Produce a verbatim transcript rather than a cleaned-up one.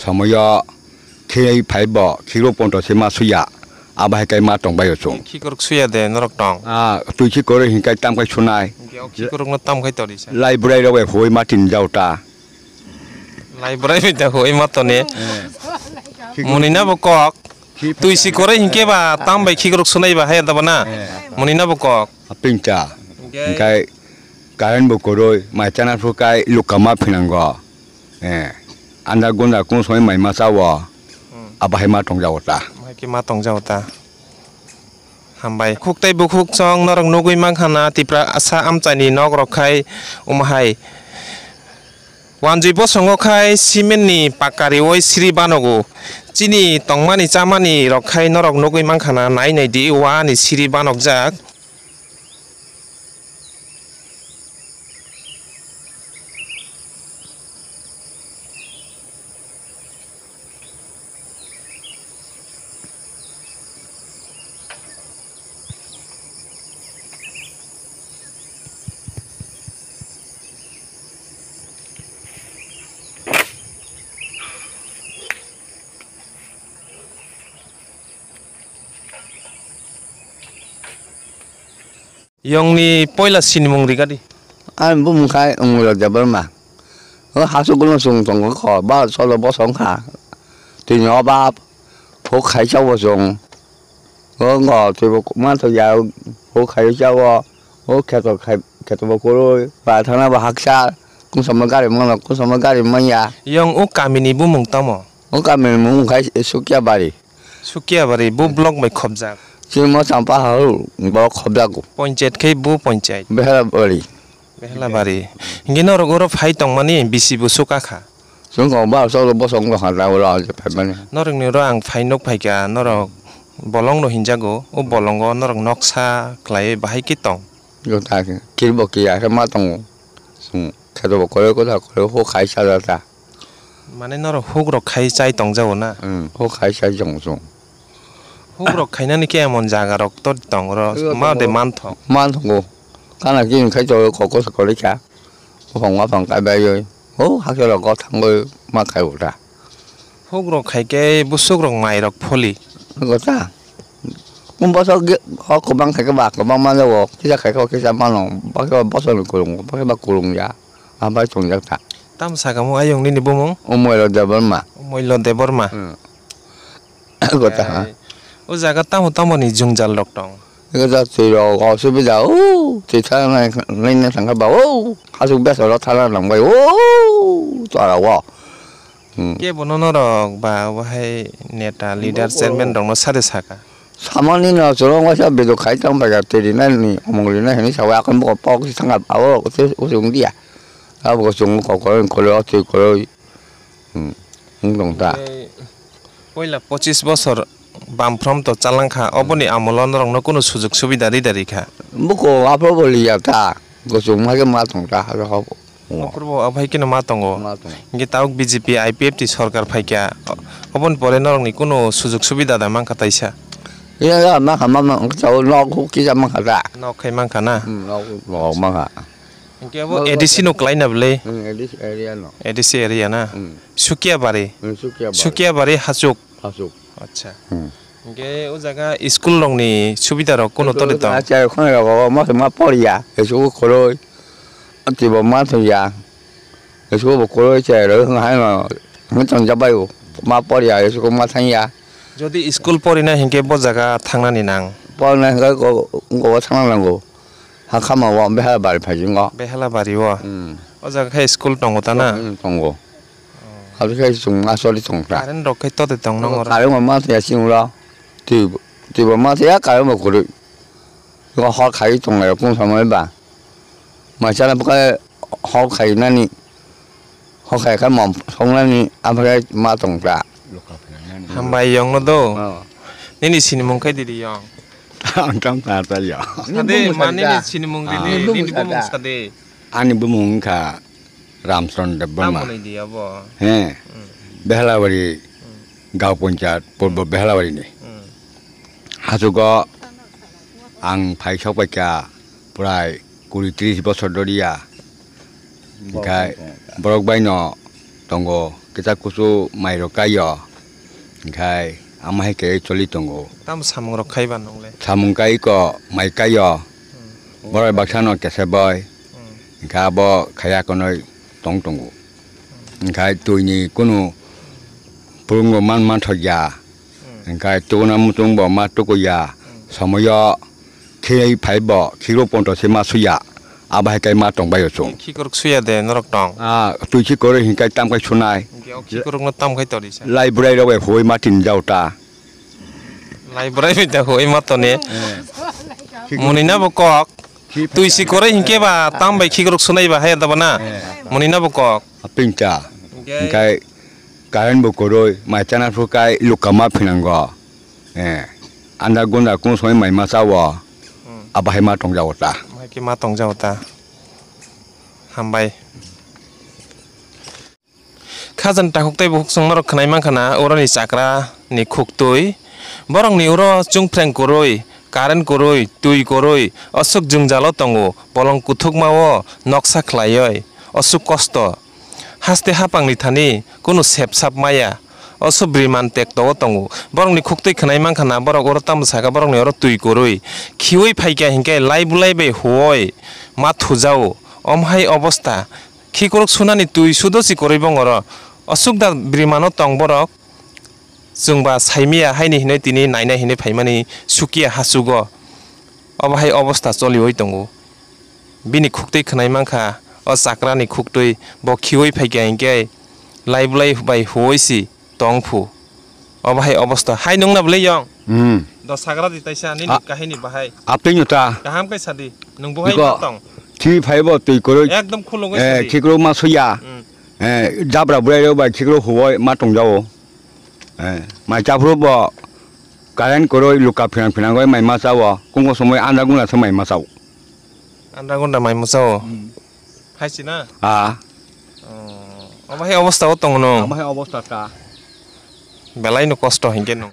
Somoyo khe phai bo, khiro ponto se ma suya. Abo hai kai ma tong bai o chwng. Khikrok suya de norok tong. Ah, twi khikrok hinkai tam kai sunai. Hinkhe o khikrokno tam kai tori sa. Lai bwrai rok bai huwi ma tin jao ta. Lai bwrai bai ta huwi ma toni. Eh. Muni na bo kok. Twi si kore hinkhe ba tam bai khikrok sunai ba hai da ba na. Eh. Muni na bo kok. Apinta. Hinkhe. Hinkhe current bo koroi, mai chana phukai lukama phinango. Eh. Anda gunda kung soi mai ma chawo. Hmm. Abo hai ma tong jao ta. Mai ki ma tong jao ta. Hambai. Khuk tei bukhuk chwng norok nugwi mankha na Tiprasa amchaini nok rok khai omo hai. Wanjwi bosongo khai cement ni pakka riwi siri banogo. Chini tongmani chamani rok khai norok nugwi mankha na nai nai di wa ni siri banokjak. Yongni poila sinimung rigadi. Ani bumung khai Umula Debbarma. O hasuk guno chwng tongo kho, ba cholo bosong kha. Tini o bap, huk khai chao chwng. O ngo twibo ma thok ya, huk khai chao. O kheto khai, kheto bo kwrwi, ba thana bo haksa. Kungsamo gari mano, kungsamo gari manya. Yong o kamini bumung tamo? O kamini bumung khai Sukia Bari. Sukiya bari, bo block bai khopjak. Chini mo champa ha, bo khopjago. Panchayat khe bo panchayat. Behela bari. Behela bari. Hinge norok oro phai tongmani bisi bo suka kha. Chwng kong ba cholo bosong bwkha da oro je phaimani. Norok ni oro ang phai nuk phaikha, norok bolong no hinjago, o bolongo norok noksa khlaiwi bahai khe tong. Jota khe, kirbo kiya khe ma tongo. Chwng kheto bo kwrwi kwthar kwrwi huk khai cha da ta. Mane norok huk rok khai chai tong jago na? Hmm, huk khai chai tong chwng. Huk rok khainani khe emon jaga rok to tong ro, ma de man thok. Man thongo. Kana kini khai to kokos kori kha. Buphang waphang kai bai oi. O hakhe rok go thangoi ma khai uta. Huk rok khai khe busuk rok mai rok pholi. Go ta. Kum bosok ge, hok kubang khai khe ba kubang ma jago. Kisa khai khe kisa mano. Ba khe ba bosok ni kurung. Ba khe ba kurung ya. Abai tongjak ta. Tamo sakamo ayung nini bumung? Umoilo Debbarma. Umoilo Debbarma. Hmm. Gota ha. Ai, o jaga tamo tamo ni jwngjal rok tong? Ego da twi rok osubida o twi thana nai nai thangkha ba o hasuk besa ro thana nang bai o tora o. Hmm. Kebo no norok ba bahai neta leader chairman rok no sade saka. Samani no chwrwng waisa biduk khai tong bai kha, twi rinani, omong rinai hinwi sawi, akon bokol pok si thangkha, abo se usi wng diya. Abo chwng kok kwrwi, kwrwi, o twi kwrwi, hmm, wng tong ta. Tei puila pochis bosor bam from to chalang kha, oboni amolo norokno kunu sujug subida rida rikha. Buko aphuru bo liya ta, kuchuk ma khe ma tong ta, abo hobo. Ophuru bo aphai khe no ma tongo. Ma tongo. Hinkhe tabuk B J P I P F T sorkar phaikha, oboni pore norokni kunu sujug subida da mankha taisa? Iya, ya, mankha, ma, ma, wngkha, nok huk kisa mankha da. Nok khai mankha na? Hmm, nok huk, nok mankha. Hinkhe abo A D C no kwlaina bwle? Hmm, A D C area no. A D C area na? Hmm. Sukiya bari? Hmm, Sukiya bari. Sukiya bari hachuk? Hachuk. Acha. Hmm. Hinkhe o jaga school rokni subida rok kuno toni tong? Acha, khona rogo ma, ma poriya, school khoroi. Twibo ma thangya. School bo khoroi se roi hwnga haino hwnwi tongjak bai o. Ma poriya, school ma thangya. Jodi school porina hinkhe bo jaga thangnani nang? Porina hinkhe go, go thangna nango. Ha khama o Behelabari phai jingo. Behelabari o? Hmm. O jaga khe school tongo ta na? Hmm, tongo. Abo khe chwng ma choli tong kha. Current rok khe totwi tong nang oro? Current bo ma thangya chwng ro. Twi, twibo ma thangya, current bo kwrwi. Hor khai tonglai o kung samani ba. Mai chana bwkha hor khainani, hor khai kha mom songnani, aphai ma tong ta. Hambai yong no do. Oh. Nini sinimung khai didi yong. Ang tang ta ta ya. Sade ma nini sinimung didi, nini bumung sade. Ani bumung wngkha Ramcharan Debbarma. Tamo ni di abo? He. Hmm. Behelabari, hmm, Gaon Panchayat, Purbo, hmm, Behelabari ni. Hmm. Hachugo ang phai sok pai kha prai kuri tris bosor doriya. Hinkhe borok bai no tongo. Kisa kusu mai rok kai o, hingkhai ama hai khe choli tongo. Tamo samung rok khai ba nongle? Samung kai ko, mai kai o. Hmm. Borok baksa no kesa boi. Hmm. Hingkha abo khaya konoi tong tongo. Hingkhai twi ni kunu pulung bo man man thok ya. Hmm. Hingkhai tukuna muchung bo ma tuku ya. Hmm. Somoyo Khei phai bo, khiro ponto se ma suya. Abo hai kai ma tong bai o chwng. Khikrok suya de norok tong. Ah, twi si koro hinkai tam kai sunai. Hingke o khikrok no tam kai tori sa. Lai bwrai rok bai hoi ma tin jau ta. Lai bwrai bai da hoi ma tone. Eh. Muni na bo kok. Khi Twi si koro hinke ba tam bai khikrok sunai ba hai da ba na. Eh. Muni na bo kok. Aping ta. Hingke. Hinkai current bo koroi, mai chana phu kai lukama phinango. Eh, anda gunda kung soi mai ma chao. Hmm. Abo hai ma tong jao ta. Mai ke ma tong jao ta. Hambai. Khajan takhuk tei bukhuk chwng norok khwnai mankha na, oro ni chakra ni khuktwi. Borok ni oro chwngphreng kwrwi, current kwrwi, twi kwrwi, aswk jwngjalo tongo, bolong kuthukma o noksa khlaiwi, aswk kosto. Haste hapang ni thani kunu sep sap maya. Oso bwrwi man tekto o tongo. Borok ni khuktwi khwnai mankha na, borok oro tamo saka, borok ni oro twi kwrwi. Khiwi phaikha hinkhe lai bulai bai huoi ma thujao. Om hai obostha. Khikrok sunani twi sudo si kwrwi bong oro. Aswk da bwrwi mano tong borok. Chwng ba saimiya haini hinwi tini naina hinwi phaimani sukiya hachugo. Obo hai obostha choliwi tongo. Bini khuktwi khwnai mankha, o chakrani khuktwi bo khiwi phaikha hinkhe lai bulai bai huoi si tong phu. Obo hai obostha. Hai nungna bwlai yong? Hmm. Do sagra di taisa nini A-, kahini bahai. Aptwi nyo ta. Kaham kai sadi. Nung bo hai Iko ma tong. Khiwi phai bo twi kwrwi. Ekdom khulungwi Eh, sadi. Khikrok ma suya. Hmm. Eh, jabra bwrai rok bai khikrok huoi ma tong jao. Eh, mai chaphuru bo current kwrwi luka phinang phinang oi mai ma chao. Kungko somoi anda guna se mai ma chao. Anda gunda mai ma chao. Hmm. Hai si na? Ah. Oh, obo hai obostha o tongo no? Obo hai obostha ta. Belai no kosto hinkhe no.